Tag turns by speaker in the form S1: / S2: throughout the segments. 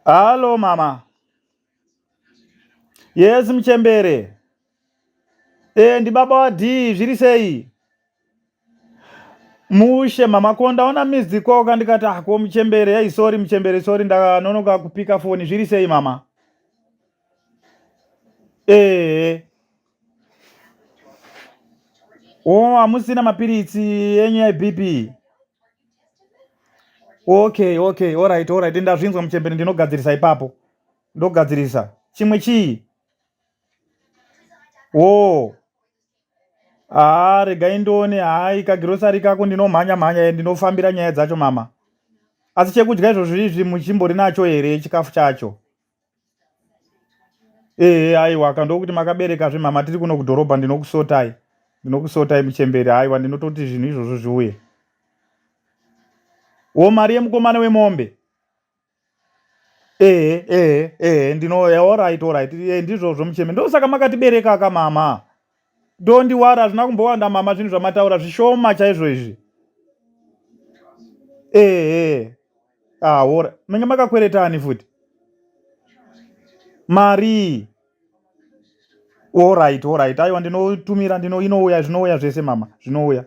S1: Hallo mama. Yes muchembere. Eh ndibaba wa D zviri sei? Mushe mama ko ndaona missed call ka ndikati ah ko muchembere hey sorry muchembere sorry ndakanonoka kupika foni zviri sei mama? Eh. Oh hamusina mapiritsi enyu eBP. Okay okay alright alright ndazvinzwa muchembere ndinogadzirisa ipapo. Ndogadzirisa. Chimwe chii? Oh. Haa regai ndione hayi kagirosari kako ndinomhanya mhanya ndinofambira nyaya dzacho mama. Asi chekudya izvozvo izvi muchimbori nacho here chikafu chacho? Ehe aiwa ka ndokuti makabereka zve mama tiri kuno kudhorobha ndinokusotai. Ndinokusotai muchembere aiwa ndinototi zvinhu izvozvo zviuye. Wo mari yemukomana wemombe. Ehe ehe ehe ndino alright alright eh, ndizvozvo mucheme ndosaka makatibereka ka mama. Don't worry hazvina kumbowanda mama zvinhu zvamataura zvishoma chaizvo izvi. Ehe. Ah, wora. Menge makakwereta ani futi? Mari. Alright, alright. Aiwa ndinotumira ndino inouya zvinouya zvese mama zvinouya.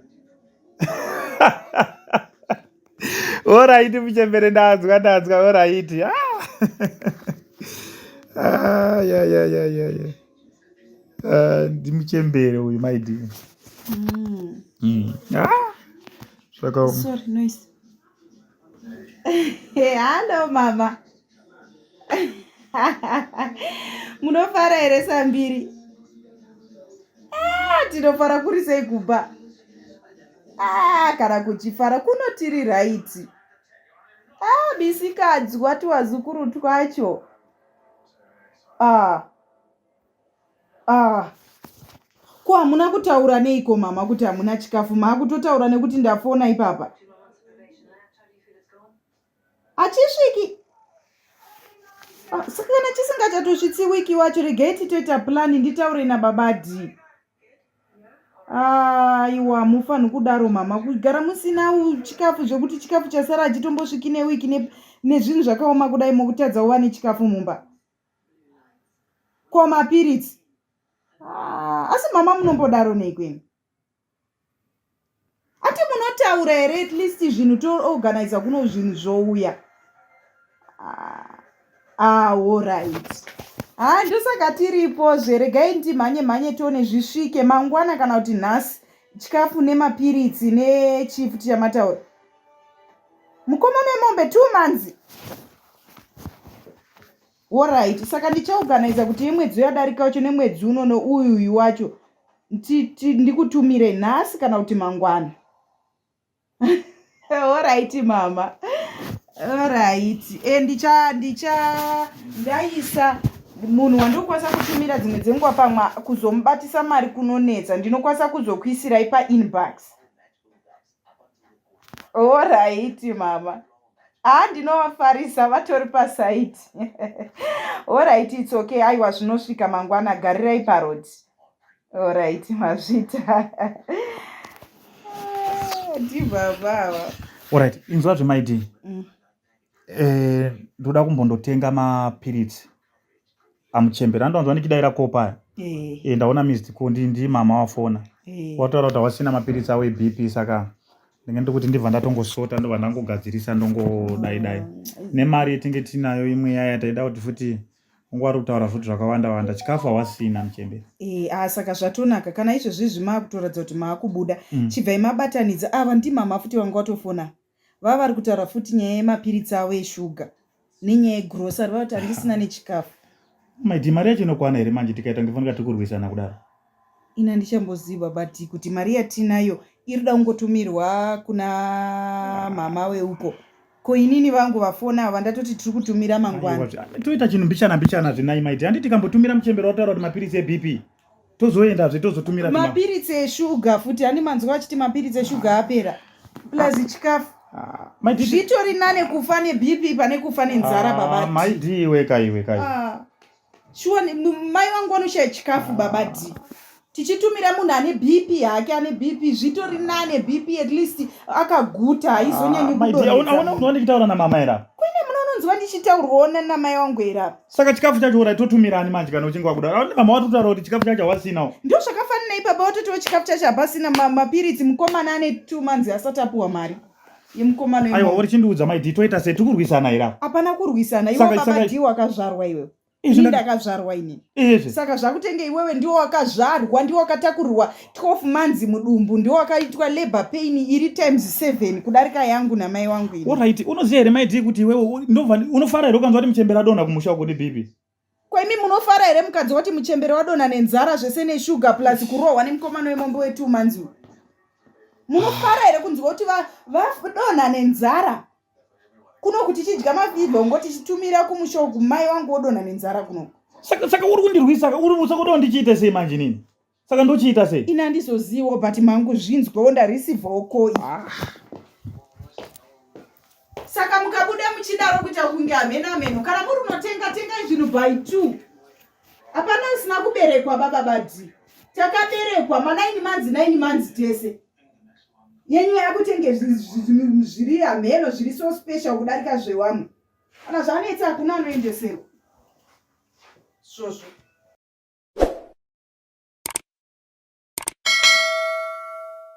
S1: Alright muchembere ndanzwa ndanzwa alright. Ah. Ah, ya ya ya ya ya. Ah, ndimuchembere uyu maidi. Mm. Ah. Zvakaoma.
S2: Sorry, noise. Hello mama. Munofara here sambiri? Ah, tinofara kuri sei kumba? Ah, kana kuchifara kuno tiri right. Ah, misikadzwa tuwazukuru twacho. Ah. Ah. Ko hamuna kutaura neiko mama kuti hamuna chikafu maakutotaura nekuti ndafona ipapa. Hachisviki. Ah, saka kana chisingachatosvitsi wiki wacho regai titoita plan nditaure nababa D. Aiwa hamufanhi kudaro mama kugara musina chikafu zvekuti chikafu chasara hachitombosviki newiki nezvinhu zvakaoma kudai mokutadza uva nechikafu mumba. Ko mapiritsi? Ah, asi mama munombodaro neiko imi? Ati munotaura here at least zvinhu toorganiza kuno zvinhu zvouya. Ah, ah alright. Ah, ndosaka tiripo zve regai ndimhanye mhanye tione zvisvike mangwana kana kuti nhasi chikafu nemapiritsi nechifuti chamataura. Mukomana wemombe 2 months. Horaiti, saka ndichaorganiza kuti yemwedzi yadarika wacho nemwedzi uno neuyu uyu wacho ndikutumire nhasi kana kuti mangwana. Horaiti mama. Horaiti. E, ndicha ndicha ndaisa munhu wandinokwanisa kutumira dzimwe dzenguva pamwe kuzomubatisa mari kunonetsa ndinokwanisa kuzokuisirai painbox. Horaiti mama. Haa ndinovafarisa vatori pasaiti. Horaiti it's okay aiwa zvinosvika mangwana garirai paroad. Horaiti mazvita. Ndibaba ava.
S1: Horaiti inzwa zvemaidii. Mm. Eh, ndoda kumbondotenga mapiritsi amuchembera andonzwa ndichidaira kopa aya eh. eh, ndaona missed call ndi ndi mama wafona eh. wataura kuti hawasina mapiritsi awo ebp saka ndinge ndikuti ndibva ndatongosota ndobva ndangogadzirisa ndongodai dai mm. nemari yetinge tinayo imwe yaya taida kuti futi ungu wari kutaura futi zvakawanda wanda chikafu hawasina muchembere
S2: e, ah, saka zvatonaka kana izvezvi izvi maakutoratidza kuti maakubuda mm. chibvai mabatanidza ava ndimama futi vanga watofona vava vari kutaura futi nyaya yemapiritsi avo eshuga nenyaya yegrosary vava kuti handisina nechikafu.
S1: Maiti mari yacho inokwana here manje tikaita ngefanika tiri kurwisana kudaro?
S2: Ini handichamboziva but kuti mari yatinayo iri kuda kungotumirwa kuna mama weuko ko inini vangu vafona ava ndatoti tiri kutumira mangwana.
S1: Toita chinhu mbichana mbichana zvenai maiti handiti tikambotumira muchembere wataura kuti mapiritsi eBP tozoendazve tozotumira
S2: mapiritsi eshuga futi ani manzwa vachiti mapiritsi eshuga apera plus chikafu ah, zvitori nane kufa nebp pane kufa nenzara ah, baba
S1: maidi iwe ka iwe ka ah,
S2: shuwa mai vangu vanoshaya chikafu baba d tichitumira munhu ane bp hake ane bp zvitori nane bp at least akaguta haizonyanyi
S1: kudonhedza. Auna unonzwa ndichitaura namama here apa?
S2: Kuine munhu kunzwa ndichitaurwawo nanamai wangu here apa?
S1: Saka chikafu chacho ura totumirani manje kana uchinge wakuda. Aone mama watotaura kuti chikafu chacho hawasinawo.
S2: Ndo zvakafanana ipapa watotiwo chikafu chacho hapasina mapiritsi mukomana ane 2 months asati apuwa mari yemukomana.
S1: Aiwa uri chindiudza mai D toita sei tikurwisana here apa?
S2: Hapana kurwisana iwe baba D wakazvarwa iwewe. Ini ndakazvarwa ini. Saka zvakutenge iwewe ndiwo wakazvarwa ndiwo wakatakurirwa 12 months mudumbu ndiwo wakaitwa labor pain iri times 7 kudarika yangu namai wangu
S1: ini. Alright, unoziva here mai D kuti iwewe ndobva unofara here ukanzwa kuti muchembere adonha kumusha uko neBP?
S2: Ko imi munofara here mukanzwa kuti muchembere wadonha nenzara zvese neshuga plus kurohwa nemukomana wemombe we 2 months uyu? Munofara here kunzwa kuti vadonha nenzara? Kunoku tichidya mafidlongo tichitumira kumusha uku mai wangu wodonha nenzara kunoku.
S1: Saka saka uri kundirwisa uri saka unoda ndichiite sei manje nini? Saka ndochiita sei?
S2: Ini handizoziwo but mangu zvinzwewo ndareceivawo koi. Ah. Saka mukabuda muchidaro kuita kunge hameno hameno kana muri unotenga tengai zvinhu by two. Hapana usina kuberekwa baba badi. Takaberekwa ma 9 months 9 months tese. Yenyu yakutenge zviri hameno zviri so special kudarika zvewamwe. Kana zvanetsa hakuna anoendeserwa. Zvozvo.